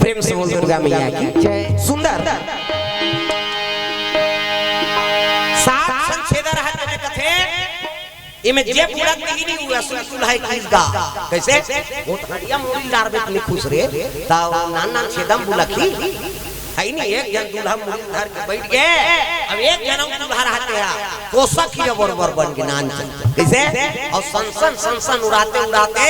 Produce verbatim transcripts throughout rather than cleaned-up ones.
प्रेम से बोल दुर्गा मैया की जय। सुंदर। सात संग छेदा रहत में कथे, एमे जे बुलक दिही नहीं हुआ, सुन दुल्हा की गा। कैसे? वो हड़िया मुड़ी डार बेट नहीं खुश रे, ता नान नान छेदम बुलक ही। है नहीं, एक जन दूल्हा मुड़ी धर के बैठ गए, अब एक जन दूल्हा रहते हैं, कोसा खीरा बरोबर बन के नान चल। कैसे? और संसन, संसन उड़ाते, उड़ाते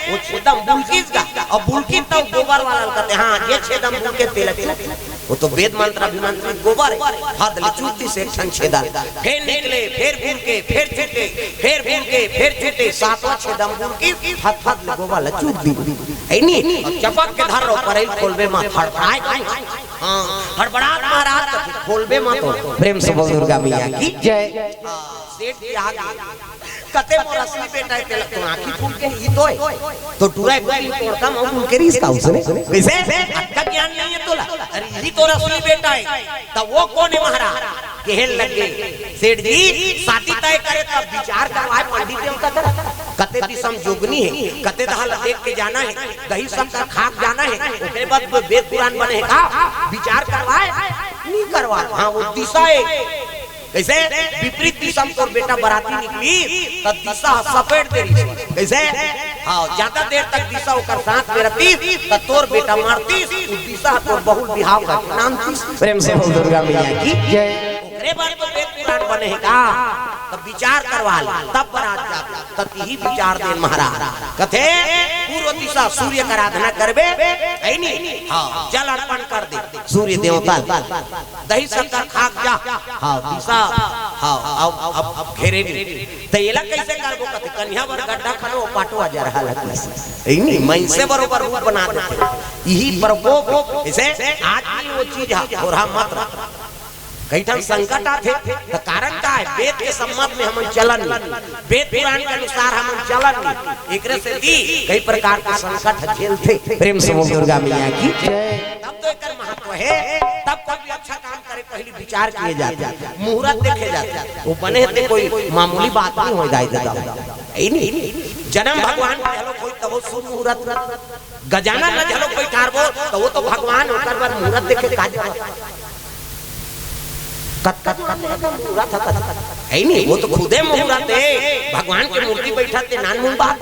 वो छेदम बुलकिस गा, और बुलकिस तो गोबर वाला कहते हैं, हाँ, ये छेदम बुलके तेल चूक। वो तो वेद मंत्र अभिमंत्रित गोबर है, हद ले चूक दिस एक ठन छेदम। फिर निकले, फिर बुलके, फिर छूटे, फिर बुलके, फिर छूटे, सातवां छेदम बुलकिस, हद हद ले गोबर ला चूक दी। है नी? और चपक के धर लो, परई खोलबे मत, हड़बड़ाए। हाँ, हड़बड़ात महाराज कथे, खोलबे मत हो। प्रेम से बोल दुर्गा मैया की जय। हाँ, सेठ जी आ गए। कते मोर असली बेटा है, तेला तो आँखी फूल के ही तो है। तो टूरा एक दिन तोड़ता, मैं फूल के रीस का उसने। कैसे? अक्का ज्ञान नहीं है तोला। अरे, यही तो असली बेटा है। तब वो कौन है महाराज? कहन लगे, सेठ जी, शादी तय करे तब विचार करवाए पंडित देवता कर। कते दिसम जोगनी है, कते दहा ला देख के जाना है, दही शक्कर खा के जाना है, ओकरे बाद वो वेद पुराण बने है का? विचार करवाए? नहीं करवा। हाँ, वो दिशा है। कैसे? विपरीत दिशा में तोर बेटा बराती निकली, त दिशा सपेट दे रही। कैसे? हाँ, ज्यादा देर तक दिशा ओकर साथ में रहती, त तोर बेटा मारती, उ दिशा तोर बहुल बिहाव का नाम थी। प्रेम से बोल दुर्गा मैया की जय। ओकरे बारे में वेद पुराण बने है का? तब विचार करवा ले, तब बरात जाता, तब यही विचार दे महाराज। कथे, पूर्व दिशा सूर्य का आराधना करबे, है नी? हाँ, जल अर्पण कर दे, सूर्य देवता। दही शक्कर खा के जा। हाँ, दिशा। हाँ, अब, अब, अब घेरे नहीं। तो एला कैसे करबो कथे, कन्या बर गड्ढा खनो, पाटो आ जा रहा है। ऐ नहीं, मैं से बरोबर रूप बना देते। यही प्रकोप, इसे आज भी वो चीज है, थोड़ा मत रख। कई ठन संकट आथे, तो कारण का है? वेद के सम्मत में हमन चलन नहीं, वेद पुराण के अनुसार हमन चलन नहीं। एकरे से भी कई प्रकार के संकट झेलथे। प्रेम से बोल दुर्गा मैया की जय। तब तो एकर महत्व है, तब कोई भी अच्छा काम करे, पहले विचार किए जाते हैं, मुहूर्त देखे जाते हैं। वो बने थे कोई मामूली बात नहीं हो जाए दादा। यही नहीं, जन्म भगवान के घलो कोई तब शुभ मुहूर्त, गजानन में घलो कोई ठारबो, तो वो तो भगवान ओकर बर मुहूर्त देखे का जरूरत? कत, कत, कत, कत मुहूर्त है, कत। है नहीं, वो तो खुदे मुहूर्त है। भगवान के मूर्ति बैठा ते नान मुंह बात,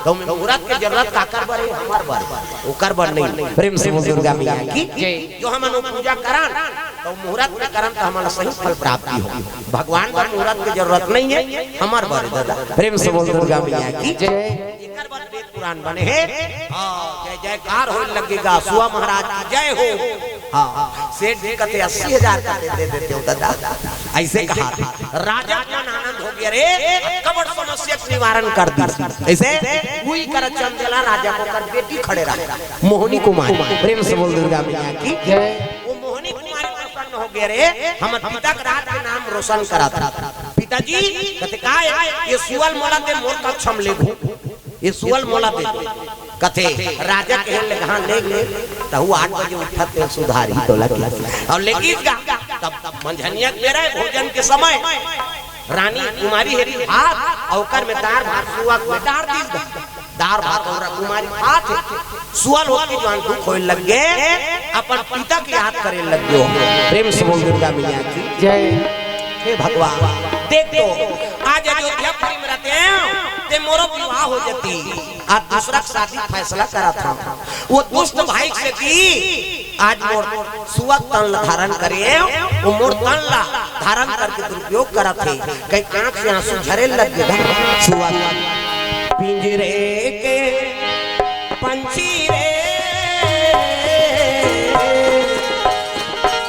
तो मुहूर्त के जरूरत काकर बर है? हमार बर, ओकर बर नहीं। प्रेम से बोल दुर्गा मैया की जय। जो हमन वो पूजा करन, तो मुहूर्त में करन, तो हमन सही फल प्राप्ति हो। भगवान बर मुहूर्त के जरूरत नहीं है, हमार बर है दादा। प्रेम से बोल दुर्गा मैया की जय। एकर बर वेद पुराण बने हे। हाँ, जय जयकार होए लगेगा, सुआ महाराज की जय हो। हाँ, सेठ जी कथे अस्सी हजार का दे, दे देते हो दादा। ऐसे कहा था। राजा मन आनंद हो गया रे, कबड़ समस्या के निवारण कर दी। ऐसे कोई कर चंदेला राजा को कर बेटी खड़े रहा। मोहनी कुमारी, प्रेम से बोल दुर्गा मैया की जय। वो मोहनी कुमारी प्रसन्न हो गया रे, हमर पिता के राज के नाम रोशन करा था। पिताजी, कथे का है? ये सुअल मोला दे, मोर कक्ष में लेगहूं। ये सुअल मोला दे दे। कथे, राजा कहे ले, हाँ, ले ले। तहु आठ बजे उठत ते सुधारी तो लगे। और लेकिन का? तब, तब मंझनिया के बेरा है, भोजन के समय। रानी कुमारी हेरी हाथ, और ओकर में दार भात सुआ के डार दीस गा। दार भात और कुमारी खात हे। सुअल होत के जवान दुख होए लग गए, अपन पिता के याद करे लग गयो। प्रेम से बोल दुर्गा मैया की जय। हे भगवान, देख तो, आज अयोध्यापुरी में रहते हैं, ते मोरो विवाह हो जाती, आज दूसरा के शादी फैसला करा था। वो दुष्ट भाई से की, आज मोर सुअक तन ला धारण करे, वो मोर तन ला धारण करके दुरुपयोग करत हे। कई आंख से आंसू झरे लग गे। सुअक पिंजरे के पंछी रे,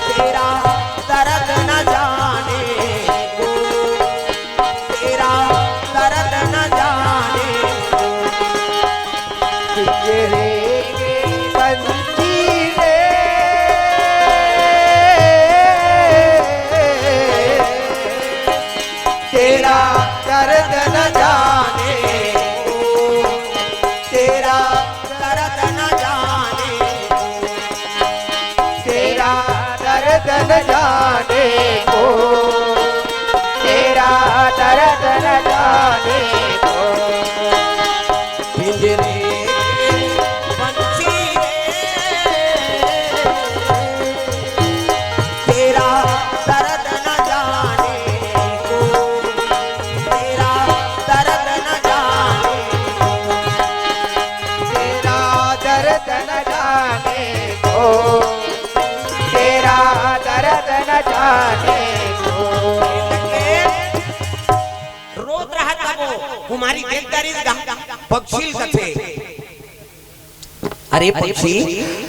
तेरा दर्द न जाने को, तेरा दर्द न जाने को। पिंजरे के पंछी रे, तेरा दर्द न जाने को, तेरा दर्द न जाने को, तेरा दर्द न जाने को, तेरा दर्द न जाने को। पिंजरे के पंछी रे, रोत रहत तब वो कुमारी देख डरिस गा, पक्षी ल कथे, "अरे पक्षी,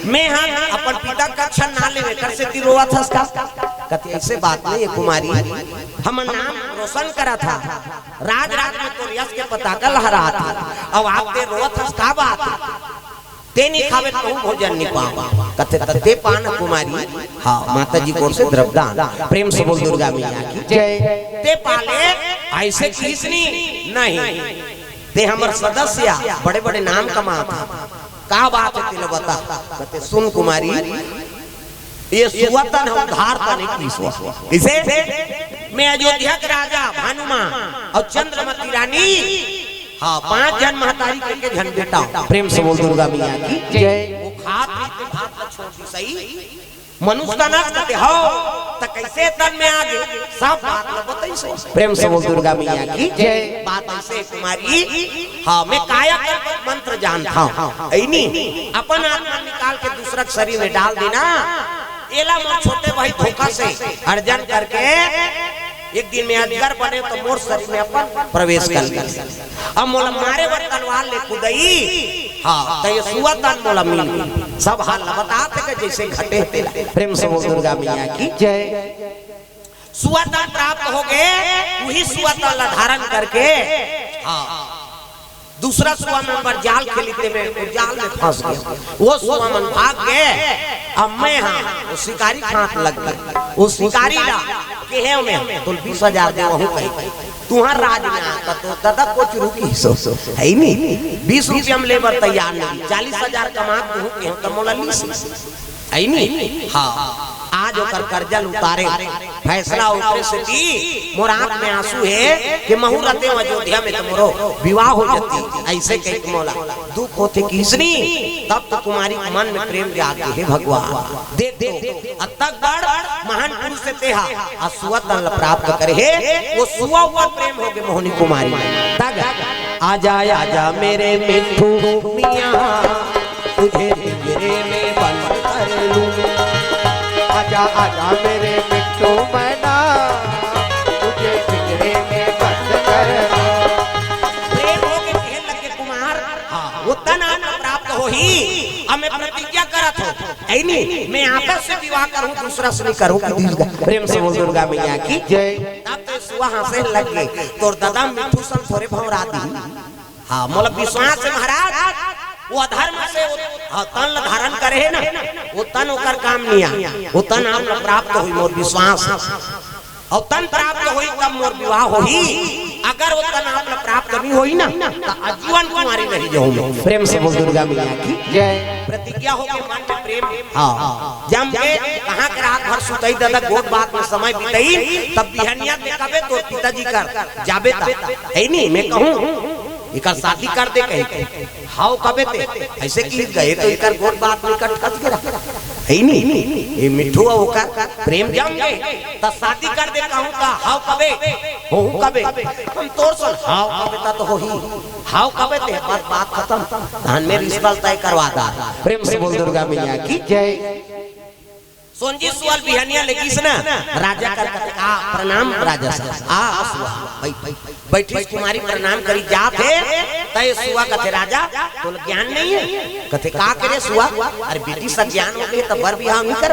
मैं हा अपन पिता का छन ना लेवे कर से ती रोवत हस का?" कथे, "ऐसे बात नहीं है कुमारी, हमर नाम रोशन करा था, राज राज में तोर यश के पताका लहरात हे, अब आप ते रोवत हस का बात?" ते नहीं खावे त कहूँ भोजन नहीं पावा। कथे, "त ते पान कुमारी।" हाँ, माता जी गोर से द्रव्यदान। प्रेम से बोल दुर्गा मैया की। जय। ते पाले ऐसे किस नहीं, नहीं। ते हमर सदस्य आ, बड़े-बड़े नाम कमात हे। का बात हे तेला बता। कथे, "सुन कुमारी, ये सुआ तन हे, उधार तन हे।" किसे? "मैं अयोध्या के राजा भानुमा अउ चंद्रमती रानी, हाँ, पांच झन महतारी के, के झन बेटा हो।" प्रेम से बोल दुर्गा मैया की। जय। वो खात पीत भात ल छोड़ दी सही। मनुष्य का नाश करते हो, त कैसे तन में आगे? सब बात ल बताई सही। प्रेम से बोल दुर्गा मैया की। जय। बात ऐसे कुमारी, हाँ, मैं कायाकल्प मंत्र जानता हूँ। ऐ नहीं, अपन आत्मा निकाल के दूसरा के शरीर में डाल देना। एला मोर छोटे भाई धोखा से अर्जन करके एक दिन में अजगर बने त मोर शरीर में अपन प्रवेश कर ले। अब मोला मारे बर तलवार ले कुदई, हाँ, त ये सुआ तन मोला मिल गई। सब हाल ल बतात हे जैसे घटे तेला। प्रेम से बोल दुर्गा मैया की। जय। सुआ तन प्राप्त हो गए, वही सुआ तन ला धारण करके, हाँ, दूसरा सुआ मन बर जाल खेली ते में, वो जाल में फंस गया। वो सुआ मन भाग गए। अब मैं, हाँ, वो शिकारी खात लग गए। वो शिकारी ला कहे, "मैं तुल बीस हजार दे, वहू कही तुहर राज में आ, तो दादा कुछ रुकी सो, है नहीं, बीस रुपया में लेबर तैयार नहीं, चालीस हजार कमा तू कहे त मोला लीस।" ऐ नी? हाँ। आज ओकर कर्जा ल उतारे, फैसला ओकरे सेती मोर आंख में आंसू हे कि महू रते अयोध्या में त मोरो विवाह हो जती। ऐसे कह के मोला दुख होथे किसनी, तब तो कुमारी के मन में प्रेम जागे, हे भगवान। देख तो, अतक बड़ महान पुरुष से तेहा आ सुआ तन ल प्राप्त करे हे, वो सुआ ऊपर प्रेम हो गए मोहनी कुमारी। तब आजा, आजा मेरे मिट्ठू मियाँ, तुझे पिंजरे में बंद कर लूं। आजा, आजा मेरे मिट्ठू मैना, तुझे पिंजरे में बंद कर लूं। प्रेम होके कहे लगे कुमार, हाँ, वो तन आप प्राप्त होही, अब मैं प्रतिज्ञा करत हूँ, ऐ नी, मैं आपस से विवाह करूँ, दूसरा से नहीं करूँ। प्रेम से बोल दुर्गा मैया की जय। तब तो सुआ हंसे लग गए, तोर दादा मिट्ठू सन थोरे भौरा दी। हाँ, मोला विश्वास हे महाराज, वो अधर्म से वो, हाँ, तन ल धारण करे हे ना, वो तन ओकर काम नहीं आ, वो तन आप ल प्राप्त होई, मोर विश्वास हे। अउ तन प्राप्त होई तब मोर विवाह होई, अगर वो तन आप ल प्राप्त नहीं होई ना, त आजीवन कुंवारी रही जाऊं मैं। प्रेम से बोल दुर्गा मैया की जय। प्रतिज्ञा हो के मन में प्रेम, हाँ, जम के कहाँ के रात भर सुतई दादा, गोठ बात में समय बितई, तब बिहनिया में कबे तोर पिताजी कर जाबे ता, ऐ नी, मैं कहूँ, एकर शादी कर दे कहे के। हाव कबे ते, ऐसे कि गए तो एकर गोठ बात में कट कट के रहा। है नी? ये मिट्ठू ओकर प्रेम जम गए, त शादी कर दे कहूँ त हाव कबे, होहू कबे। हम तोर सन हाव कबे त तो होही। हाव कबे ते, बस बात खत्म। धान में रिश्ता तय करवा दा। प्रेम से बोल दुर्गा मैया की जय। सोनजी सुआ ल बिहनिया लेगिस ना, राजा कर कथे, "आ, प्रणाम राजा साहब, आ, आ सुआ, बैठ, बैठ।" बैठी कुमारी प्रणाम करी जात हे, त ये सुआ कथे, "राजा, तोला ज्ञान नहीं है?" कथे, "का करे सुआ?" "अरे बेटी सा ज्ञान हो गए, त बर बिहाव नहीं कर।"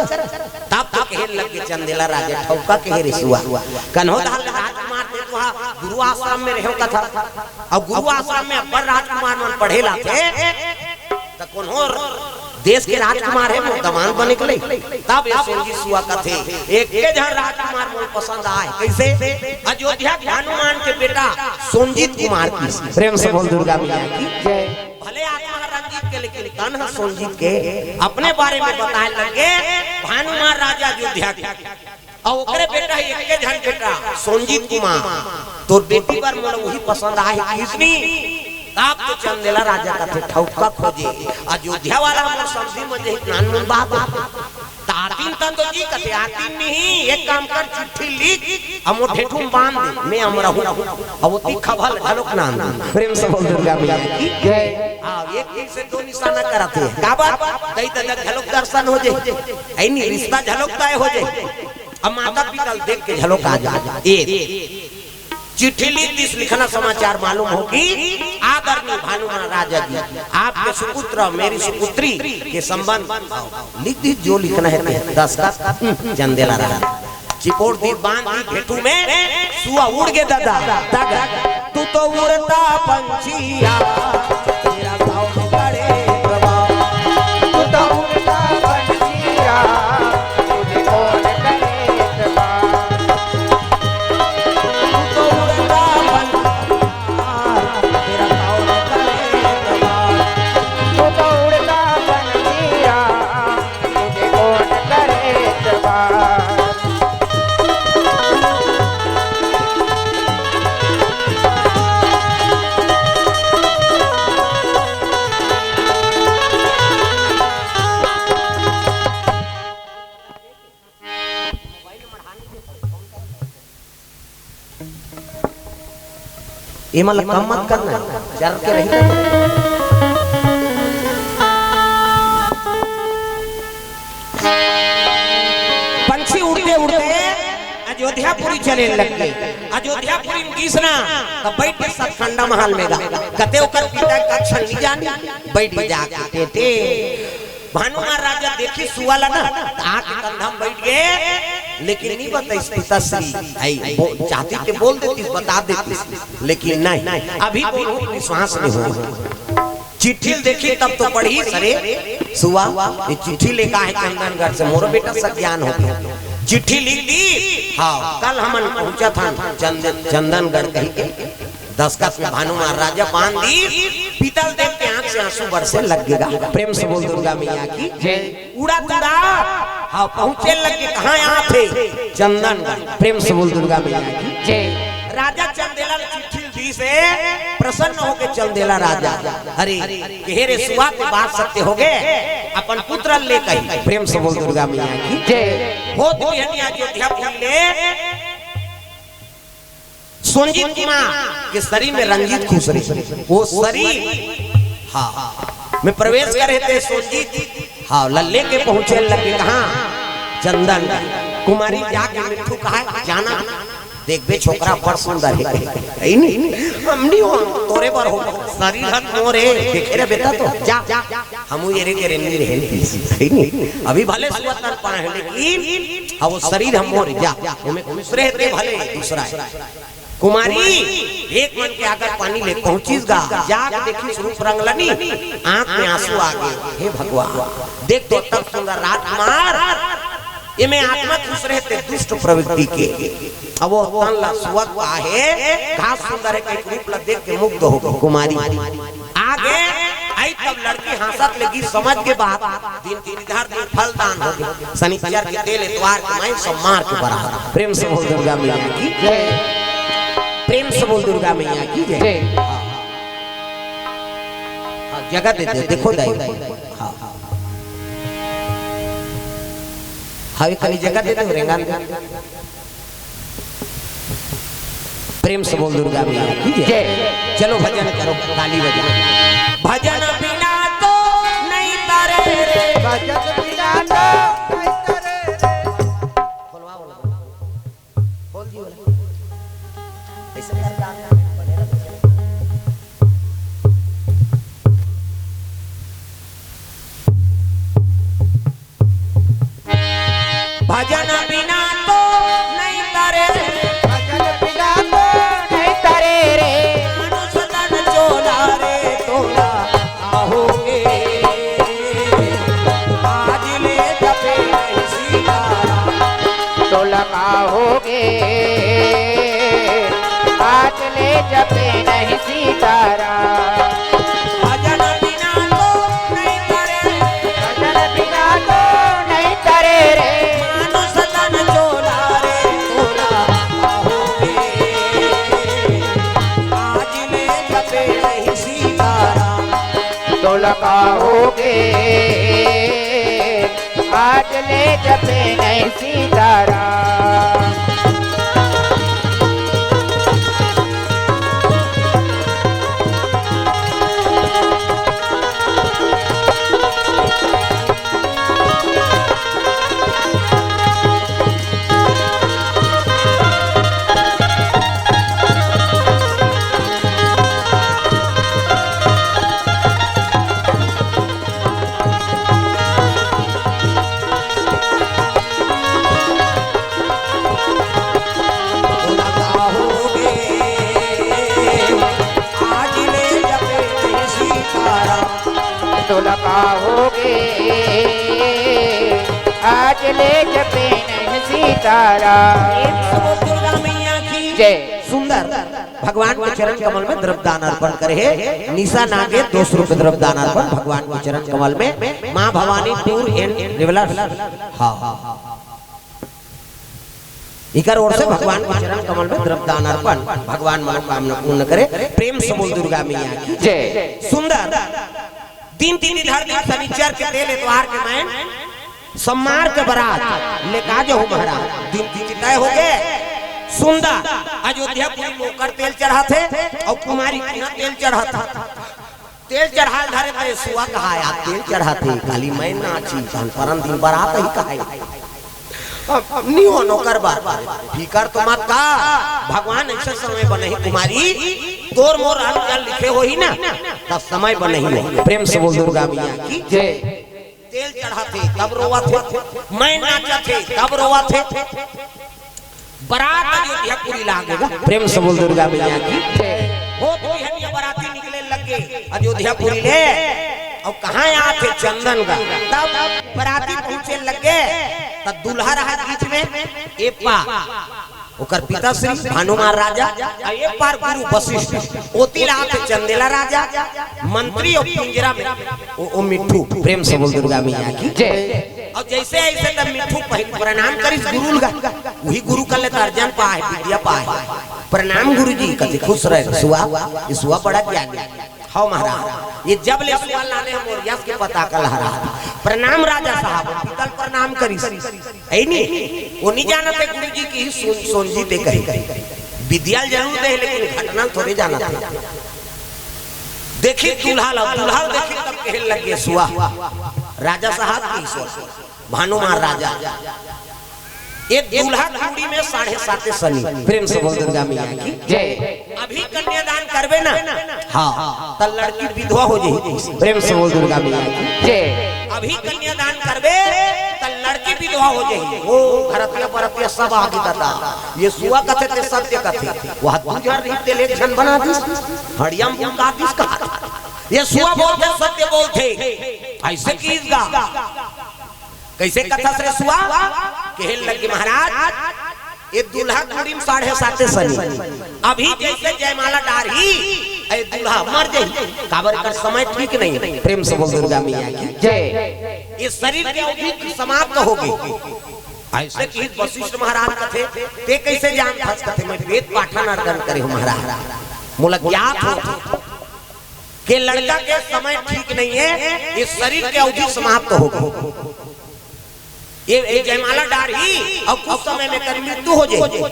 तब तो कहे लग गए चंदेला राजा, "ठौका कहे रे सुआ, कन्हो धाल राजकुमार थे, तुहा गुरु आश्रम में रहो कथा, अउ गुरु आश्रम में अब्बड़ राजकुमार मन पढ़े लाथे।" त कोनो देश के राजकुमार हे, मोर दमांद बने के लई। तब ये सोनजी सुआ कथे, "एक के झन राजकुमार मोर पसंद आए।" कैसे? अयोध्या के हनुमान के बेटा सोनजीत कुमार की। प्रेम से बोल दुर्गा मैया की जय। भले आत्मा ह रंजीत के, लेकिन तन ह सोनजीत के। अपने बारे में बताए लगे, "भानुमान राजा अयोध्या के।" अउ ओकरे बेटा हे, एके झन बेटा, सोनजीत कुमार, तोर बेटी बर मोला उही पसंद आहे, किसनी? तब तो चंदेला राजा कथे, "ठौका खोजे, अयोध्या वाला मोर समझी में जे नानमुन बात आतिन त तो जी कथे, आतिन नहीं, एक काम कर, चिट्ठी लिख, अउ मोर ठेठू में बांध दे, मैं अमरहूँ, अउ वो तीखा भल घलोक नान दे।" प्रेम से बोल दुर्गा मैया की जय। हाँ, एक तीर से दो निशाना करत हे। का बात? दई ददा घलोक दर्शन हो जाए, ऐ नी रिश्ता घलोक तय हो जाए। अब माता पिता ल देख के झलो का जा। ए चिट्ठी लिख दिस, लिखना समाचार मालूम हो कि आदरणीय भानु महाराजा जी, आपके सुपुत्र, मेरी सुपुत्री के संबंध। लिख दिस जो लिखना हे ते, दस्तखत, हम्म, चंदेला रहा। चिपोर दी बांध दी घेटू में, सुआ उड़ गे दादा। तग तू तो उड़ता पंछिया, तेरा गाँव में बड़े प्रभाव। तू तो उड़ता पंछिया, तुझे कौन करे एतबार? तू तो उड़ता पंछिया, तेरा गाँव में बड़े प्रभाव। तू तो उड़ता पंछिया, तुझे कौन करे एतबार? एमन ला कम मत करना, चर के रही। पंछी उड़ते उड़ते अयोध्यापुरी चले लग गे। अयोध्यापुरी में गिस ना, तब बैठ के सतखंडा महल में गा। कते ओकर पिता के कक्षन नहीं जानी, बैठ के जाके टेटे। भानु महाराजा देखिस सुआ ला ना, त आके कंधा में बैठ गे, लेकिन नहीं बताइस पिताश्री। आई, बो-, चाहती के बोल देतिस, बता देतिस, लेकिन नहीं। अभी बोलहूँ, विश्वास नहीं हो। चिट्ठी ल देखिस तब तो पढ़िस, अरे सुआ, ये चिट्ठी लेके आए चंदनगढ़ से, मोरो बेटा सज्ञान हो गे। चिट्ठी लिख दिस, हाँ, कल हमन पहुँचत हन चंद-, चंदनगढ़ कहिके। दस्तखत में भानु महाराजा बांध दिस, पिता ल देख के आंख से आंसू बरसे लग गे गा। प्रेम से बोल दुर्गा मैया की जय। उड़त उड़त, हाँ, पहुंचे लग गे, कहाँ आथे? चंदनगढ़। प्रेम से बोल दुर्गा मैया की जय। राजा चंदेला ल चिट्ठी ल दिस हे, प्रसन्न होके चंदेला राजा, अरे, कहे रे सुआ के बात सत्य हो गे, अपन पुत्र ल ले कही। प्रेम से बोल दुर्गा मैया की जय। होत बिहनिया अयोध्यापुरी ले सोनजीत कुमार के शरीर में रंजीत खुसरे, वो शरीर, हाँ, में प्रवेश करे ते सोनजीत, हाँ, ल लेके पहुंचे लग गे कहाँ? चंदन। कुमारी जाके मिट्ठू कहा, जाना, देखबे छोकरा बड़ सुंदर हे, हे नहीं, हम नहीं हो, तोरे बर हो, शरीर हर मोर हे, देखे रे बेटा तो, जा, हमू एरे के रेंगी रहे, हे नहीं, अभी भले सुअत तन पाए, लेकिन अब वो शरीर हम मोर, जा, ओमे खुसरे ते भले दूसरा हे। कुमारी एक मन के आकर पानी ले पहुंचिस गा, जाके देखिस रूप रंग ल नी, आंख में आंसू आ गे। हे भगवान, देख तो तब सुंदर राजकुमार, एमे आत्मा खुसरे ते दुष्ट प्रवृत्ति के। अब वो तन ला सुअत आहे, घास सुंदर हे, एक रूप ला देख के मुग्ध हो गे कुमारी। आगे आई तब लड़की हाँसत ले गिस समझ के बात, दिन तीन इधर दिन फल दान हो गे। शनिचर के तेल, एतवार के माई, सोमवार के बरात। प्रेम से बोल दुर्गा मैया की जय। प्रेम से बोल दुर्गा मैया की जय। जय। हाँ, हाँ, जगह दे दे, देखो दाई। हाँ, हाँ। हाँ, एक खाली जगह दे दे, रेंगा दे। प्रेम से बोल दुर्गा मैया की जय। जय। चलो भजन करो, ताली बजाओ। भजन बिना तो नहीं तरे रे। भजन बिना तो नहीं तरे रे। खोलवा बोला। खोल दी बोला। ऐसे कर डाल। भजन बिना तो नहीं तरे, भजन बिना तो नहीं तरे रे। मानुष तन चोला रे तोला का होगे। आज ले जपे नहीं सीताराम। तोला का होगे। आज ले जपे नहीं सीताराम। भजन बिना तो नहीं तरे। भजन बिना तो नहीं तरे रे। मानुष तन चोला रे तोला का होगे। आज ले जपे नहीं सीताराम। तोला का होगे। आज ले जपे नहीं सीताराम। आज ले जपे नहीं सीताराम। प्रेम से बोल दुर्गा मैया की जय। सुंदर भगवान के चरण कमल में द्रव्यदान अर्पण करे हे। निशा नागे दो सौ रुपये द्रव्यदान अर्पण भगवान के चरण कमल में। माँ भवानी टूर एंड ट्रेवलर्स, हाँ, इकर ओर से भगवान के चरण कमल में द्रव्यदान अर्पण, भगवान मनोकामना पूर्ण करे। प्रेम से बोल दुर्गा मैया की। जय। सुंदर दिन तिथि धर दिन शनिचर के तेल एतवार के मैं सम्मार के बरात लेका जहू महाराज। दिन तिथि तय हो गे। सुंदर अयोध्यापुरी मोकर तेल चढ़ाथे अउ कुमारी किहाँ तेल चढ़ाथे। तेल चढ़ाल धरे त सुआ कहाय, "आप तेल चढ़ाथे, काली मैं नाची, तहन परन दिन बरात ही कहाय।" अब, अब नी हो नौकर बार, फिकर तो मत का, भगवान ऐसे समय बनही कुमारी, तोर मोर अंत काल लिखे होही ना, तब समय बनही हो। प्रेम से बोल दुर्गा मैया की। जय। तेल चढ़ाथे तब रोवाथे, मैं नाचथे तब रोवाथे। बरात अयोध्यापुरी लागे गा। प्रेम से बोल दुर्गा मैया की। जय। होत बिहनिया बराती निकले लगे अयोध्यापुरी ले। अउ कहाँ आथे चंदन का। तब बराती पहुँचे लगे, तब दूल्हा रहा बीच में, एप्पा, ओकर पिताश्री भानुमान राजा, अउ ए पार गुरु वशिष्ठ, ओती रहा थे चंदेला राजा, मंत्री अउ पिंजरा में ओ, ओ मिट्ठू। प्रेम से बोल दुर्गा मैया की। जय। अउ जैसे ऐसे तब मिट्ठू पहले प्रणाम करिस गुरु लगा, वही गुरु कर लेता अर्जन पाए, विद्या पाए। "प्रणाम गुरु जी।" कथे, "खुश रहे सुआ, ये सुआ बड़ा ज्ञानी।" "हव महाराज, ये जब ले सुआ लाने हम मोर यश के पताका लहरा।" "प्रणाम राजा साहब।" पीतल प्रणाम करिस। ऐ नी, वो नी जानत हे गुरु जी की ही सोन, सोनजी ते कही। विद्या जरूर दे, लेकिन घटना थोड़े जानत हे। देखी दूल्हा ला, दूल्हा ला देखी तब कहे लगे सुआ, "राजा साहब की सुआ, भानुमान राजा, ये दूल्हा कुड़ी में साढ़े साते शनि।" प्रेम से बोल दुर्गा मैया की। जय। अभी कन्यादान करबे ना, हाँ, त लड़की विधवा हो जाही। प्रेम से बोल दुर्गा मैया की। जय। अभी कन्यादान करबे त लड़की विधवा हो जाही। ओ घरतिया बरतिया सब आगे दादा, ये सुआ कथे ते सत्य कथे। वह दू झन रही तेल एक झन बना दिस, हड़िया में बुका दिस कहा। ये सुआ बोलथे सत्य बोलथे। ऐसे किहिस गा। कैसे कथस रे सुआ? कहे लगे महाराज, ये दूल्हा कुड़ी में साढ़े साते शनि। अभी जैसे जयमाला डारही, ए दूल्हा मर जाही। काबर कर समय ठीक नहीं। प्रेम से बोल दुर्गा मैया की। जय। ये शरीर के अवधि समाप्त हो गई। ऐसे किहिस वशिष्ठ महाराज कथे, "ते कैसे जानथस?" कथे, "मैं वेद पाठन अर्जन करे हूँ महाराज, मोला ज्ञात हो के लड़का के समय ठीक नहीं है, ये शरीर के अवधि समाप्त हो गई। ये, ये जयमाला डारही अउ कुछ समय में कर मृत्यु हो जाए,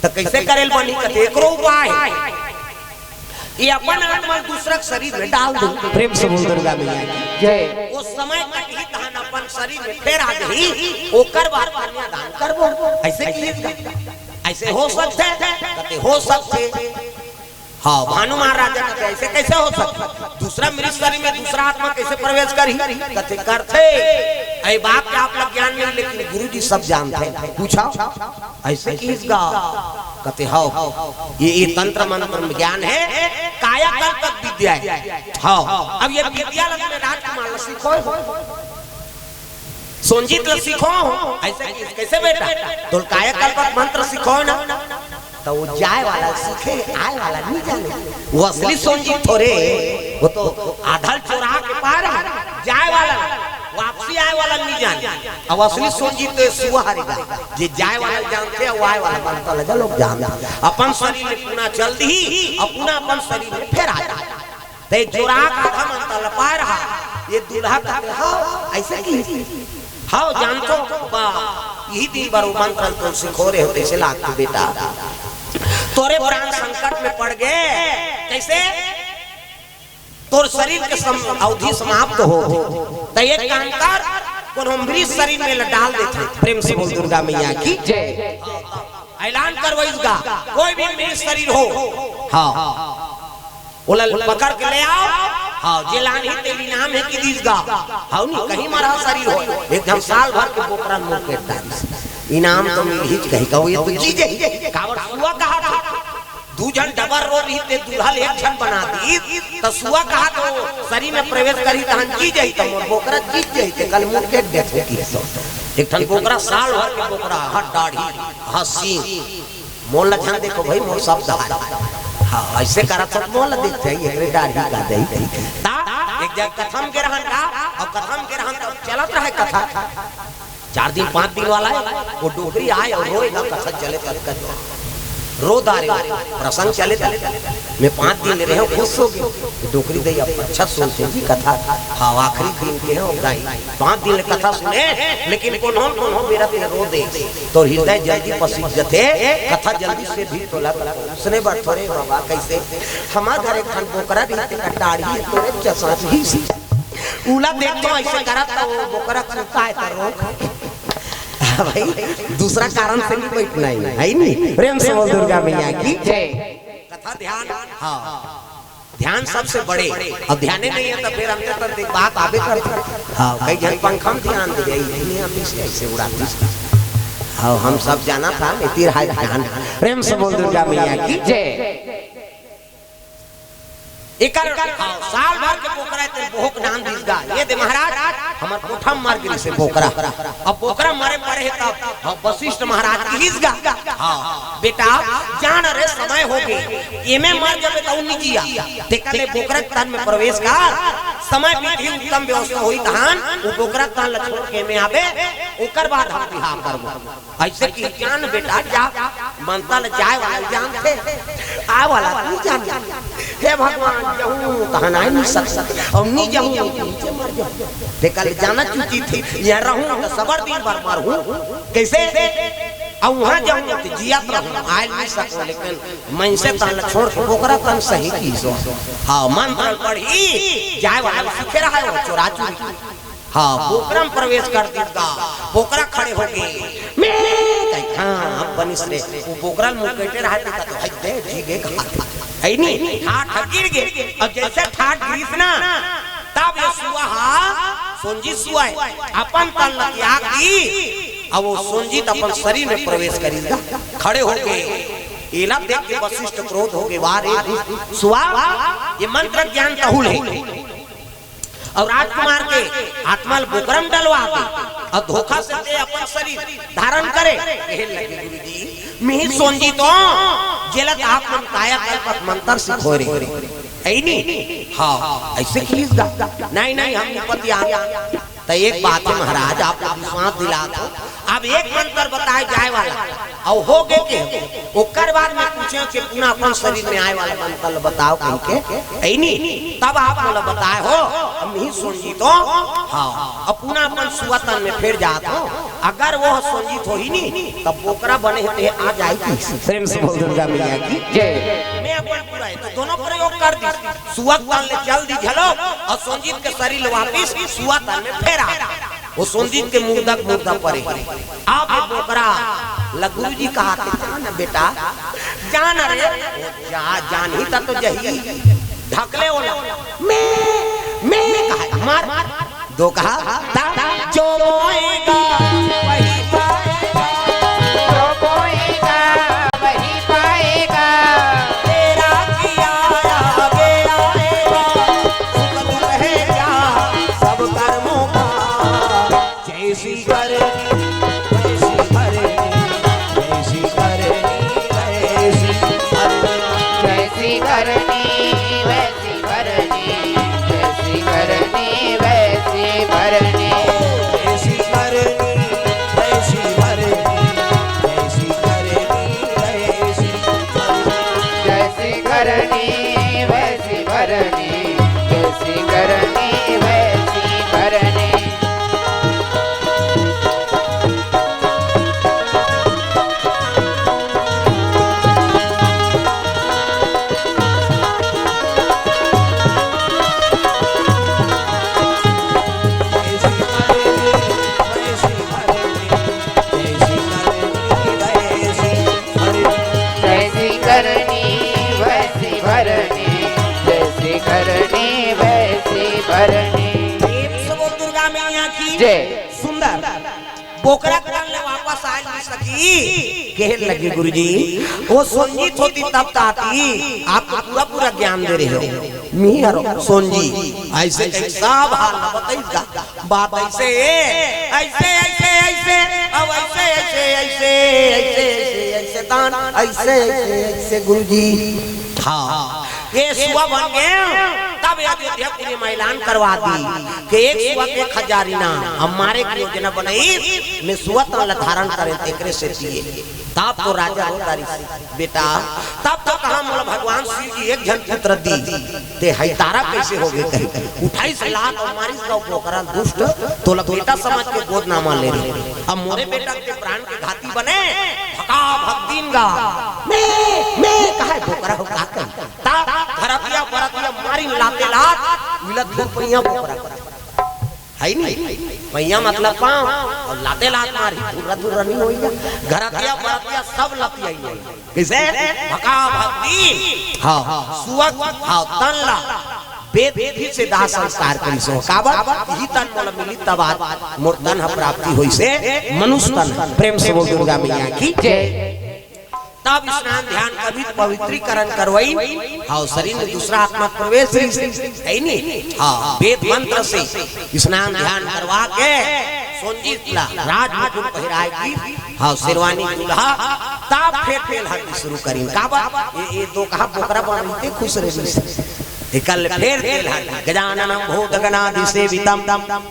त कैसे करेल बनी?" कथे, "एकरो उपाय है, ये अपन आत्मा दूसरा के शरीर में डाल दे।" प्रेम से बोल दुर्गा मैया की। जय। वो समय कटही तहन अपन शरीर में फेर आ जाही, ओकर बाद कन्यादान करबो। ऐसे किहिस गा, ऐसे हो सकथे? कथे, "हो सकथे।" हाँ, भानुमान राजा कथे, "ऐसे कैसे हो सकथे? दूसरा मृत शरीर में दूसरा आत्मा कैसे प्रवेश करही?" कथे, "करथे।" ए बात के आप लोग ज्ञान नहीं, लेकिन गुरु जी सब जानथे। पूछा, "ऐसे किहिस गा?" कथे, "हव, ये, ये तंत्र मंत्र में ज्ञान है, कायाकल्प विद्या है।" हव, अब ये विद्या लग में राजकुमार ला सिखो, सोनजीत ला सिखो, ऐसे किहिस, "कैसे बेटा? तोल कायाकल्प मंत्र सिखो ना, त वो जाए वाला सीखे, आए वाला नहीं जाने।" वो असली सोनजीत थोरे, वो तो आधल चोरा के पार है, जाए वाला, वापसी आए वाला नहीं जाने। अब असली सोनजीत तो सुआ हरे गा, जे जाए वाला जानथे, वो आए वाला मनता लगा लोग जानथे। अपन शरीर में पुना चल दी, अउ पुना अपन शरीर में फेर आ जाए। ते चोरा के आधा मनता लपाए रहा, ये दूल्हा कथे, "हव, ऐसे किहिस?" "हव, जानथों बा, यही दिन बर वो मंत्र तो सिखो रहे हो, तैसे लागथे बेटा। तोरे प्राण संकट में पड़ गे, कैसे? तोर शरीर के सम-, अवधि समाप्त हो, त एक काम कर, कोनो मृत शरीर में ल डाल देथे।" प्रेम से बोल दुर्गा मैया की। जय। ऐलान करवाइस गा, कोई भी मृत शरीर हो, हाँ, ओला पकड़ के ले आओ। हाँ, जे लानही ते इनाम है कि दिस गा। हाँ, नहीं, कहीं मरा शरीर हो, एक झन साल भर के बोकरा मुंह के डालिस, इनाम तो मिलही कही, कहू ये तो चीज है, काबर सुआ कहा था। दू झन डबल रो रही ते दूल्हा ल एक झन बना दी, त सुआ कहा तो सरी में प्रवेश करी तहन जी जाई, त मोर बोकरा जीत जाई, ते कल मुड़ के देखे की सो। एक ठन बोकरा साल भर के बोकरा, हर दाढ़ी, हर सींग, मोर ला झन देखो भाई, मोर सब दाढ़ी। हाँ, ऐसे करत सब मोर ला देख जाई, एकरे दाढ़ी का दई। ता एक जगह कथा म गे रहन का, अउ कथा म गे रहन त चलत रहे कथा। चार दिन, पांच दिन वाला हे, वो डोकरी आय अउ रोय ना, कथा चले तब तक रो दारे, प्रसंग चले तब तक। मैं पांच दिन ले रहे हूँ, खुश हो गए। डोकरी दई, अब अच्छा सुनते जी कथा, हाँ, आखिरी दिन के हो दाई, पांच दिन ले कथा सुने, लेकिन कोनो कोनो बेरा ते रो दे, तो हृदय जल्दी पसीज जथे, कथा जल्दी से भी तोला। उसने बात थोरे बाबा कैसे, हमार घर एक ठन बोकरा रही, तेकर दाढ़ी तोरे जसा रही। उला देख तो ऐसे करत, त वो बोकरा कुत्ता है, त रोक। हाँ भाई, दूसरा कारण से नहीं बैठना है, है नहीं? प्रेम से बोल दुर्गा मैया की जय। कथा ध्यान, हाँ, ध्यान सबसे बड़े। अब ध्याने नहीं है तो फिर हमने तो देख बात आबे करते। हाँ, कई झन पंखा म ध्यान दे, इतनी हम इसे ऐसे उड़ाते। हाँ, हम सब जाना था, इतनी रहा ध्यान। प्रेम से बोल दुर्गा मैया की जय। एकर, हाँ, साल भर के बोकरा ते बोहक डांद दिस गा। ये दे महाराज, हमर कोठा म मर गिस हे बोकरा। अब बोकरा मरे पड़े हे तब, हाँ, वशिष्ठ महाराज किहिस गा, हाँ, बेटा, जान रे, समय हो गे, एमे मर जबे त उ नी जिया। तेकर ले बोकरा के तन में प्रवेश कर, समय बीतही, उत्तम व्यवस्था होही तहान, वो बोकरा के तन ल छोड़ के एमे आबे, ओकर बाद हम बिहाव करबो। ऐसे कि जान बेटा जा, मंतर जाए वाला जानथे, आए वाला नहीं जानथे। हे भगवान, जहूँ तहन आए नहीं सकता, और नहीं जहूँ नीचे मर जाऊँ। ते कल जाना चुकी थी, यहाँ रहूँ तो सबर दिन भर मरहूँ। कैसे? अब वहाँ जाऊँ तो जियत रहूँ, आए नहीं सकूँ, लेकिन मन से तन छोड़ के बोकरा तन सही की सो। हाँ, मंत्र पढ़ी, जाए वाला सीखे रहा है वो चोरा चोरी। हाँ, बोकरा म प्रवेश कर दिस गा, बोकरा खड़े हो गे। मैं कही, हाँ, अब बनिस रे। वो बोकरा ल मुंह कटे रहा, देखा तो, "हई दे, जी गे," कहा। है नी? ठाठ गिर गे। अब जैसे ठाठ गिरिस ना, तब ये सुआ हा, सोंजी सुआ है, अपन तन ल त्याग दी। अब वो सोंजी त अपन शरीर में प्रवेश करिस गा, खड़े हो गे। एला देख के वशिष्ठ क्रोध हो गे, "वाह रे सुआ, ये मंत्र ज्ञान तहूँ ले।" और राजकुमार के आत्मा ल बोकरा म डलवा दे और धोखा से ते अपन शरीर धारण करे। कहे लगे, "गुरुजी, मिही सोंजी तो जेला त आप मन कायाकल्प मंत्र सिखोय रे।" है नी? हाँ, ऐसे किहिस गा। नहीं, नहीं, हम निपट आन। त एक बात है महाराज, आप विश्वास दिला दो। अब एक मंत्र बताए जाए वाला, अउ हो गे के, ओकर बाद में पूछे के पुनः अपन शरीर में आए वाला मंत्र ल बताओ कहि के, ऐनी, तब आप मोला बताए हो, अब नहीं सुन जी तो, हाँ, अब पुनः अपन सुआ तन में फिर जात हो, अगर वो सोंजित होही नी, तब बोकरा बने हे ते आ जाई की। प्रेम से बोल दुर्गा मैया की जय। मैं अपन पूरा है, तो दोनों प्रयोग कर दी, सुआ तन ले चल दी झलो, और सोंजित के शरीर वापिस सुआ तन में फेर आ। वो सोंजित के मुर्दा के मुर्दा परे। अब ये बोकरा ल गुरुजी कहा थे, "जा न बेटा, जा न रे।" जा, जानही त तो जही। ढकले ओला। मैं, मैं कहा, मार। दो कहा, ता, जो बोएगा, वही पाएगा। जो बोएगा, वही पाएगा। तेरा किया आगे आएगा। सुख दुख है क्या, सब कर्मों का। जैसी करनी वैसी भरनी, जैसी करनी वैसी भरनी। जैसी करनी वैसी भरनी, जैसी करनी वैसी भरनी। जैसी करनी वैसी भरनी, जैसी करनी वैसी भरनी। जैसी करनी वैसी भरनी, जैसी करनी वैसी भरनी। जैसी करनी वैसी भरनी, जैसी करनी वैसी भरनी। प्रेम से बोल दुर्गा मैया की जय। सुंदर। बोकरा के तन ले वापस साल की सखी, कहन लगी, "गुरुजी, वो सोंजी थोती तब ताती, आप तो पूरा पूरा ज्ञान दे रहे हो।" मी हरो सोंजी, ऐसे कहीं सब हाल न बताई का। बात ऐसे, ऐसे, ऐसे, ऐसे, अब ऐसे, ऐसे, ऐसे, ऐसे, ऐसे, ऐसे दान, ऐसे, ऐसे, ऐसे गुरुजी। हाँ, ये सुआ बन गए, तब ये अयोध्यापुरी में ऐलान करवा दी कि एक सुआ के एक हजार इनाम। अब मारे की योजना बनाई, मैं सुआ तन ला धारण करें, तेकरे से दिए। तब तो राजा होता रही, "बेटा, तब तो कहा मोला भगवान शिव जी एक झन पुत्र दी, ते हई तारा कैसे हो गए?" कही, उठाई से लात और मारिस का बोकरा दुष्ट, तोला बेटा समझ के गोद नामा ले रहे। अब मोरे बेटा के प्राण के घाती बने, भका भक दिन गा। मैं, मैं कहा बोकरा हो का कही? ता घरतिया बरतिया मारी लाते लात, मिलत दू पहिया बोकरा। है नी? पहिया मतलब पाँव, और लाते लात मारी, धुर्रा धुर्रा नहीं होइया। घरतिया बरतिया सब लतिया ही होइया। कैसे? भका भक्ति, हाँ, सुअग, हाँ, तन ला, वेद विधि से दाह संस्कार करिसो। काबर? ही तन मोला मिली तब आज मोर तन ह प्राप्ति होइसे, मनुष्य तन। प्रेम से बोल दुर्गा मैया की जय। तब स्नान ध्यान करिस, पवित्रीकरण करवाई, हाँ, शरीर में दूसरा आत्मा प्रवेश रहिस, है नी? हाँ, वेद मंत्र से स्नान ध्यान करवा के सोंजी ला राजमुकुट पहिराय की, हाँ, शेरवानी दूल्हा, तब फेर तेल हरदी शुरू करिन। काबर? ये, ये तो कहा बोकरा बन रही थे, खुश रही। एकल फेर तेल हरदी, गजाननम भूतगणादिसेवितम,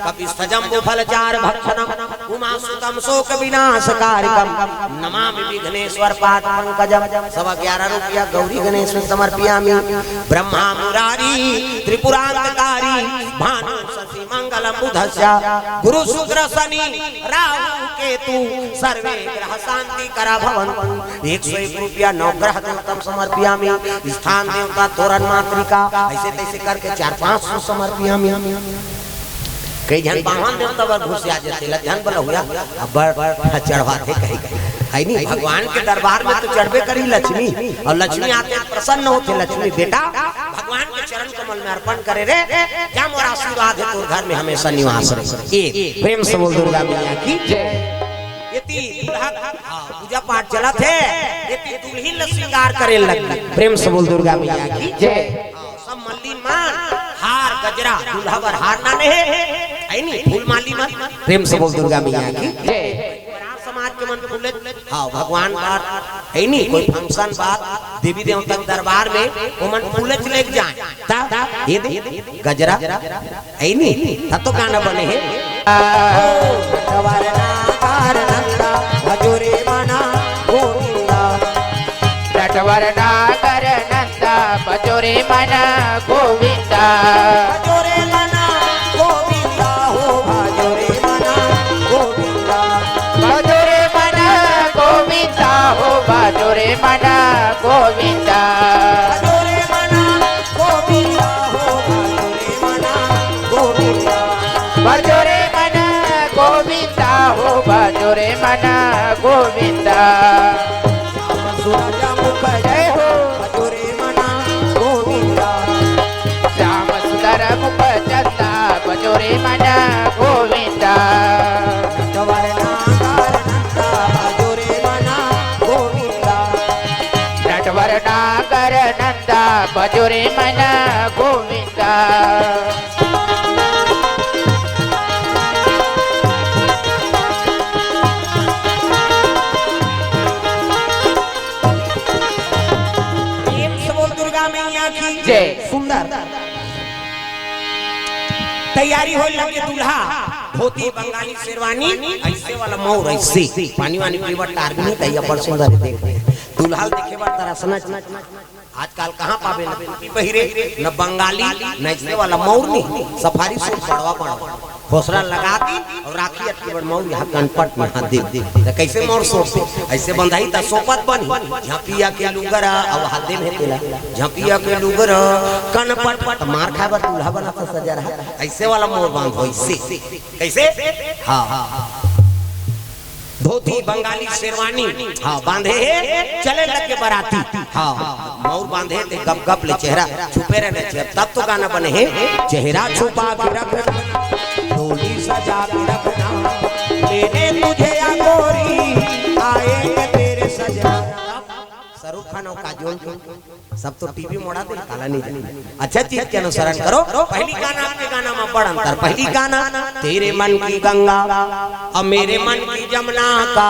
कपित्थ जम्बू फल चारु भक्षणम, उमासुतम शोक विनाशकारिकम, नमामि विघ्नेश्वर पाद पंकजम। सवा ग्यारह रुपया गौरी गणेश में समर्पयामि। ब्रह्मा मुरारी त्रिपुरांतकारी, भानु शशि मंगलम बुधस्य, गुरु शुक्र शनि राहु केतु सर्वे ग्रह शांति करा भवंतु। एक सौ एक रुपया नवग्रह देवतम समर्पयामि, स्थान देवता तोरण मातृका, ऐसे तैसे करके चार पाँच सौ समर्पयामि। कई झन बामन देवता बर घुसिया जथे, लज्जन बल हुआ, अब बड़, बड़ चढ़वाथे कहीं कहीं। है नी, भगवान के दरबार में तो चढ़बे करी लक्ष्मी, और लक्ष्मी आते प्रसन्न होथे। लक्ष्मी बेटा, भगवान के चरण कमल में अर्पण करे रे, जा मोर आशीर्वाद हे तोर घर में हमेशा निवास रहे। ए, प्रेम से बोल दुर्गा मैया की जय। ये ती दुल्हा, हाँ, पूजा पाठ चलत हे, ये ती दुल्हिन ल श्रृंगार करे लगी। प्रेम से बोल दुर्गा मैया की जय। हाँ, सब मल्लिन मन हार गजरा, दूल्हा बर हार लाने हे, है नी, फूल माली मन। प्रेम से बोल दुर्गा मैया की जय। समाज के मन फूले, हाँ, भगवान बर, है नी, कोई function बात, देवी देवता के दरबार में, वो मन फूले लेके जाए। ता, ये दे, गजरा, है नी, तब तो गाना बने हे। नटवर नागर नंदा भजो रे मना गोविंदा। नटवर नागर नंदा भजो रे मना गोविंदा। भजो रे मना गोविंदा हो भजो रे मना गोविंदा। भजो रे मना गोविंदा हो भजो रे मना गोविंदा। भजो रे मना गोविंदा हो भजो रे मना गोविंदा। भजो रे मना गोविंदा हो भजो रे मना गोविंदा। श्याम सूरज मुख जय हो भजो रे मना गोविंदा। श्याम सुंदर मुख चंदा भजो रे मना गोविंदा। नटवर नागर नंदा भजो रे मना गोविंदा। नटवर नागर नंदा भजो रे मना गोविंदा। प्रेम से बोल दुर्गा मैया की जय। सुंदर तैयारी होए लगे, दूल्हा धोती बंगाली शेरवानी, ऐसे वाला मौर, ऐसे पानी वानी पीवत टार भी नहीं, तैया पर सुंदर देख। दूल्हा देखे बर तरसना। आजकल कहाँ पाबे, न टोपी पहिरे, न बंगाली, न ऐसे वाला मौर नहीं, सफारी सूट बड़वा बड़वा, खोसरा लगा दी और राखी अटके बड़ मौर यहाँ कनपट में हाथ दे दे। तो कैसे मौर सोपे? ऐसे बंधाई त सोपत बनी, झपिया के लुगरा, अब हाथ दे में तेला, झपिया के लुगरा, कनपट पट मार खाए बर दूल्हा बना था सजा रहा, ऐसे वाला मौर बांध हो, ऐसे। कैसे? हाँ, हाँ, हाँ। धोती बंगाली शेरवानी, हाँ, बांधे हे, चले लगे बराती। हाँ, मौर बांधे ते गप गप ले चेहरा छुपे रहना चाहिए, तब तो गाना बने हे। चेहरा छुपा के रखना, डोली सजा के रखना, मैंने तुझे या गोरी काजोल के। सब तो टीवी मोड़ा दे, काला नहीं जाने। अच्छा चीज के अनुसरण करो। पहली गाना, आपके गाना में बड़ अंतर। पहली गाना, तेरे मन की गंगा, अब मेरे मन की जमुना का,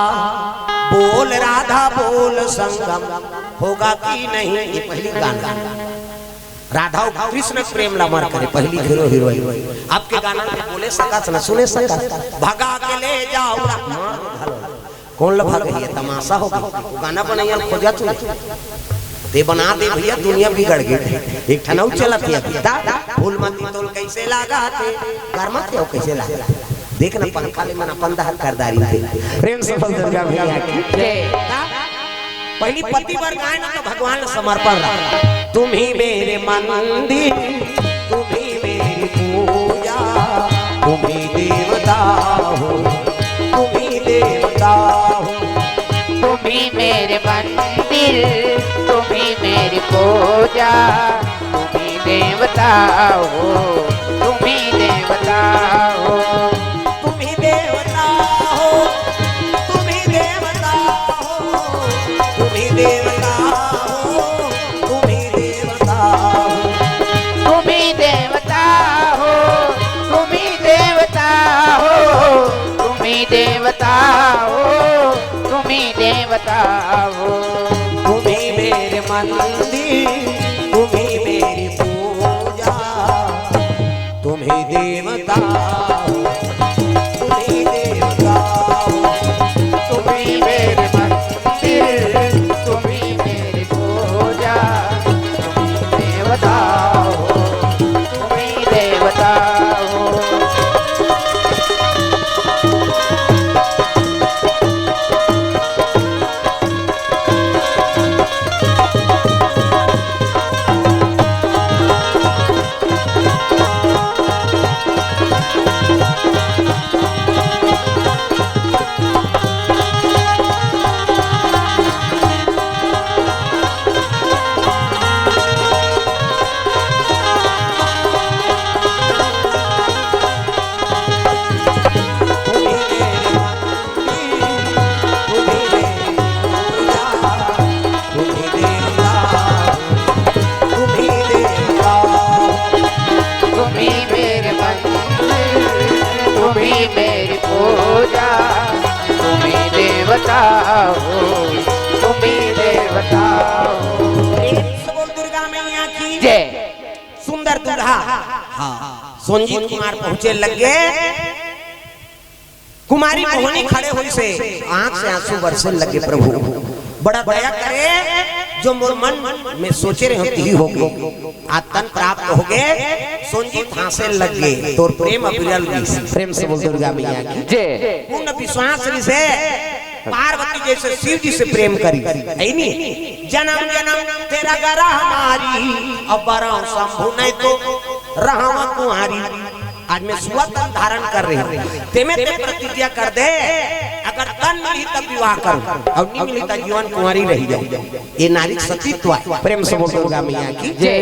बोल राधा बोल संगम होगा कि नहीं, ये पहली गाना। राधा अउ कृष्ण प्रेम ला मर करे, पहली हीरो हीरोइन। आपके गाना में बोले सकस न, सुने सकस, भगा के ले जाओ। कौन ल भगही हे? तमाशा हो गे। वो गाना बनइया ल खोजत होही। ते बना दे भैया, दुनिया बिगड़ गे। एक ठन अउ चलत हे अभी। ता, फूलमती तोल कैसे लागा थे? गरमा थे, वो कैसे लागा? देख ना, पंखा ले मन अपन दहर कर डारी थे। प्रेम से बोल दुर्गा मैया की। जय। ता, पहली पति बर गाए ना तो भगवान ल समर्पण रहा। तुम ही मेरे मंदिर, तुम ही मेरी पूजा, तुम ही देवता हो, तुम ही देवता हो। तुम ही मेरे मंदिर, तुम ही मेरी पूजा, तुम ही देवता हो, तुम ही देवता हो। तुम ही देवता हो, तुम ही देवता हो, तुम ही देवता हो, तुम ही देवता हो। तुम ही देवता हो, तुम ही देवता हो, तुम ही देवता हो, तुम ही देवता हो। तुम ही मेरे मंदिर, तुम ही मेरी पूजा, तुम ही देवता हो, तुम ही देवता हो। तुम ही मेरे मंदिर, तुम ही मेरी पूजा, तुम ही देवता हो, तुम ही देवता हो। तुम ही मेरे मंदिर, तुम ही मेरी पूजा, तुम ही देवता हो, तुम ही देवता हो। प्रेम से बोल दुर्गा मैया की जय। सुंदर दूल्हा। हाँ। संजीव कुमार पहुंचे लगे। कुमारी मोहनी खड़े होइस हे, आंख से आंसू बरसे लगे। प्रभु बड़ा दया करे, जो मोर मन में सोचे रहे हो, तिही होगे। आज तन प्राप्त होगे। संजीव हाँसे लगे, तोर प्रेम अविरल गिस। प्रेम से बोल दुर्गा मैया की जय। पूर्ण विश्वास रिहिस हे, पार्वती जइसे शिव जी से प्रेम करिस, हे नी? जन्म जन्म तेरा गरा हमारी, अब बरहूं शंभु नहीं तो रहूं कुंवारी। आज मैं सुआ तन धारण कर रही हूँ। तेमे ते प्रतिज्ञा कर दे, अगर तन मिलही तब विवाह करूँ, अउ नी मिलही तब जीवन कुंवारी रहि जाऊँ। ये नारी सतीत्व आय। प्रेम से बोल दुर्गा मैया की जय।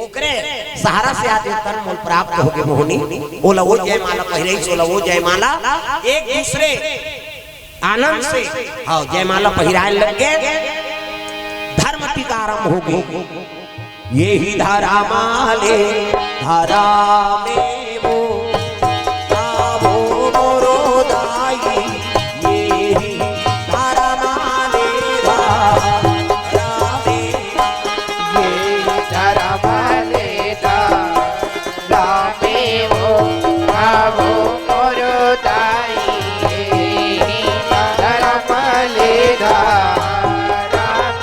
ओकरे सहारा से आज ये तन मोल प्राप्त होगे मोहनी। ओला वो जयमाला पहिराइस, ओला वो जयमाला, एक दूसरे आनंद से, हाँ, जयमाला पहिराए लग गे। धर्म टीका आरंभ होगे। एही धरम ले धरा में वो, आवो मोरो दाई, एही धरम ले धरा में, एही धरम ले धरा में वो, आवो मोरो दाई, एही धरम ले धरा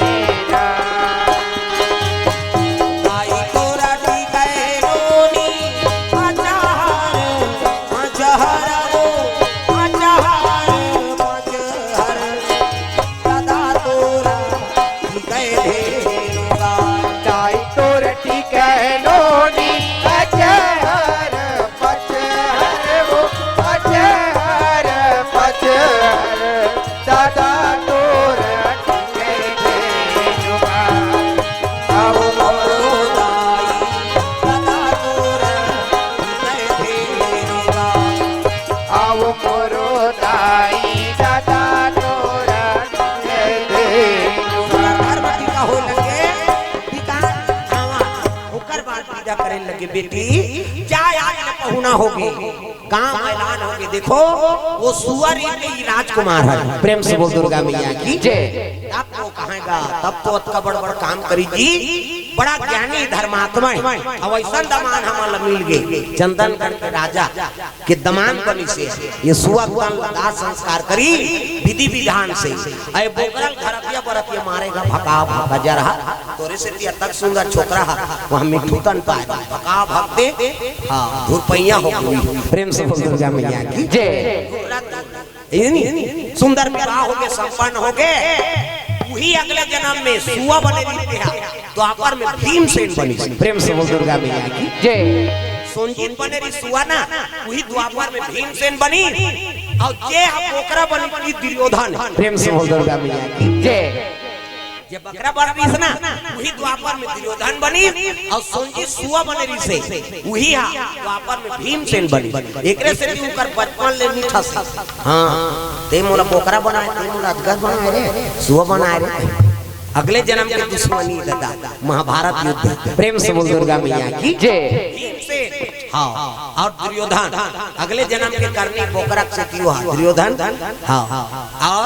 में। आई तोरा टिकै नोनी, अच्छा बेटी, जा, आज ले पहुना होगे, गांव ऐलान होगे। देखो, वो सुअर ही नहीं, राजकुमार है। प्रेम से बोल दुर्गा मैया की जय। तब तो कहेगा, तब तो अतका बड़ बड़ काम करी जी, बड़ा ज्ञानी धर्मात्मा है। अब ऐसा दमान हमन ला मिल गे, चंदनगढ़ के राजा के दमान बनिस हे। ये सुअर तन ला दाह संस्कार करी विधि विधान से। अय बोकरा ल घरतिया बरतिया मारेगा, भका भका जरहा। तोरे सेती अतक सुंदर छोकरा हा, वहाँ मिट्ठू तन पाए, भका भक दे। हाँ, धुरपैया हो गई। प्रेम से बोल दुर्गा मैया की जय। ये नहीं, सुंदर विवाह होगे, संपन्न होगे। उही अगले जन्म में सुआ बने रहिस हे, द्वापर में भीमसेन बनिस। प्रेम से बोल दुर्गा मैया की जय। सोंजित बने रहिस सुआ ना, उही द्वापर में भीमसेन बनिस। अउ जे ह बोकरा बनिस, दुर्योधन। प्रेम से बोल दुर्गा मैया की जय। जे बोकरा बने रहिस ना, उही द्वापर में दुर्योधन बनिस, अउ सोंजित सुआ बने रहिस हे, उही ह द्वापर में भीमसेन बनिस। एकरे सेती उनकर बचपन ले मीठा से। हाँ, ते मोला बोकरा बनाए, ते मोला अजगर बनाए रे, सुआ बनाए रे। अगले जन्म के दुश्मनी दादा, महाभारत युद्ध। प्रेम से बोल दुर्गा मैया की जय। भीमसेन, हाँ, अउ दुर्योधन अगले जन्म के करनी बोकरा के सेती हुआ दुर्योधन, हाँ, अउ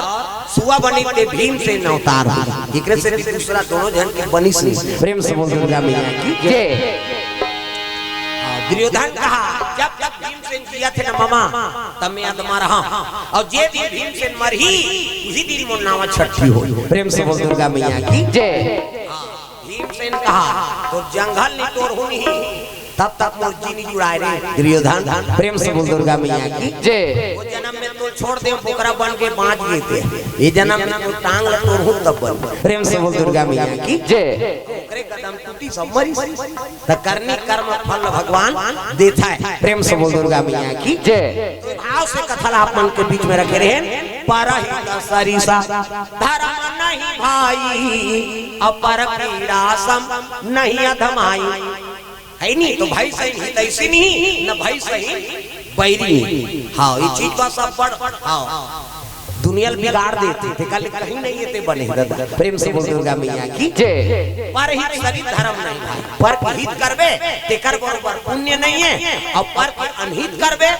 सुआ बनिस ते भीमसेन अवतार हो। एकरे सेती दूसरा दोनों झन के बनिस नहीं। प्रेम से बोल दुर्गा मैया की जय। हाँ, दुर्योधन कहा, जब जब भीमसेन जियत हे ना ममा, तब मैं अधमा रहा हूँ। अउ जे दिन भीमसेन मरही, उही दिन मोर नावा छट्ठी हो। प्रेम से बोल दुर्गा मैया की जय। हाँ, भीमसेन कहा, तोर जंघल निटोरहूँ नहीं, तब तक मोर जी नइ जुड़ाय रे दुर्योधन। प्रेम से बोल दुर्गा मैया की जय। वो जन्म में तोर छोड़ दे, बोकरा बन के बाँच गे ते। ये जन्म में तोर टांग ल तोरहूँ तब बन। प्रेम से बोल दुर्गा मैया की जय। ओकरे कदम टूटी सब मरिस। त करनी कर्म फल भगवान देथे। प्रेम से बोल दुर्गा मैया की जय। तो भाव से कथा ला आप मन के बीच में रखे रहेन। परहित सरिसा धर्म नहीं भाई, अउ पर पीड़ा सम नहीं अधमाई। है नी? तो भई सही हितैषी नहीं, न भई सही बैरी नहीं। हाँ, ये चीज बा सब बड़, हाँ, दुनिया ल बिगाड़ देथे, तेकर ले कहीं नहीं हे ते बने दादा। प्रेम से बोल दुर्गा मैया की जय। परहित सरिसा धर्म नहीं भाई, पर के हित करबे, तेकर बरोबर पुण्य नहीं हे, अउ पर के अनहित करबे,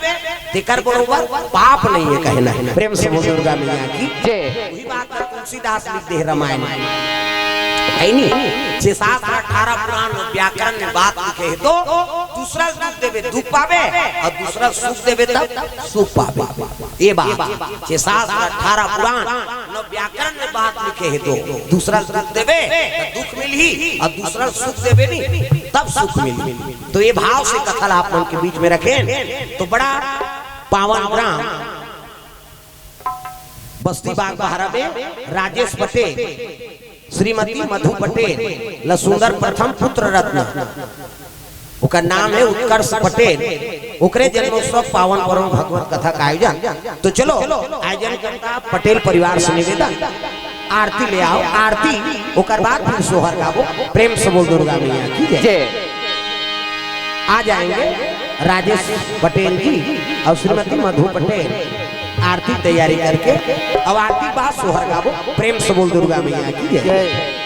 तेकर बरोबर पाप नहीं हे, कहे नहीं। प्रेम से बोल दुर्गा मैया की जय। वही बात है, तुलसीदास लिख दे हे रामायण में। है नी? छह शास्त्र, अठारह पुराण में व्याकरण में बात लिखे हे, तो दूसरा ल दुख देबे, दुख पाबे, अउ दूसरा ल सुख देबे, तब सुख पाबे। ये बात, छह शास्त्र, अठारह पुराण, न व्याकरण में बात लिखे हे, तो दूसरा ल दुख देबे, त दुख मिलही, अउ दूसरा ल सुख देबे नी, तब सुख मिलही। तो ये भाव से कथा ला आप मन के बीच में रखेन, तो बड़ा पावन ग्राम बस्ती बागबहरा में राजेश पटेल, श्रीमती मधु पटेल ल सुंदर प्रथम पुत्र रत्न, ओकर नाम हे उत्कर्ष पटेल, ओकरे जन्मोत्सव पावन पर्व भगवत कथा का आयोजन। तो चलो, आयोजन करता पटेल परिवार से निवेदन, आरती ले आओ, आरती, ओकर बाद फिर सोहर गाबो। प्रेम से बोल दुर्गा मैया की जय। जय। आ जाएंगे राजेश पटेल जी अउ श्रीमती मधु पटेल, आरती तैयारी करके, अब आरती बाद सोहर गाबो। प्रेम से बोल दुर्गा मैया की जय। जय।